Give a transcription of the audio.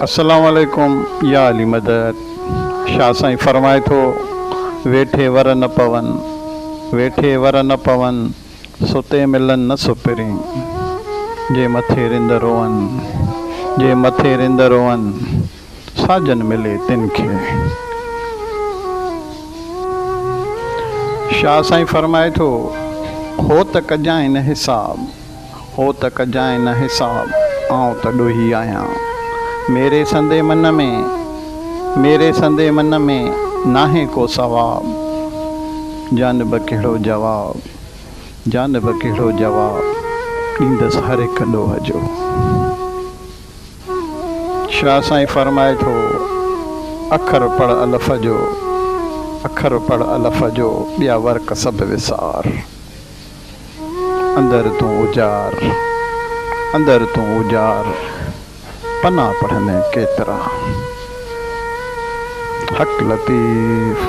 السلام عليڪم يا علي مدد شاھ سائين فرمائي ٿو ويٺي ور نه پون ويٺي ور نه پون ستي ملن نه سپرين جي مٿي رند روئن جي مٿي رند روئن ساجن ملي تن کي. شاھ سائين فرمائي ٿو هو ته ڪجانء نه حساب. هو ته ڪجانء نه حساب، آئون ته ڏوهي آهيان. ميري سندي من ۾، ميري سندي من ۾، ناهي ڪو ثواب. جانب ڪهڙو جواب، جانب ڪهڙو جواب، ڏيندس هر هڪ ڏوهه جو. شاهه سائين فرمائي ٿو، اکر پڙهه الف جو، اکر پڙهه الف جو، ٻيا ورق سڀ وسار. اندر تون اجار، اندر تون اجار، پنا پڙهندين ڪيترا. حق لطيف.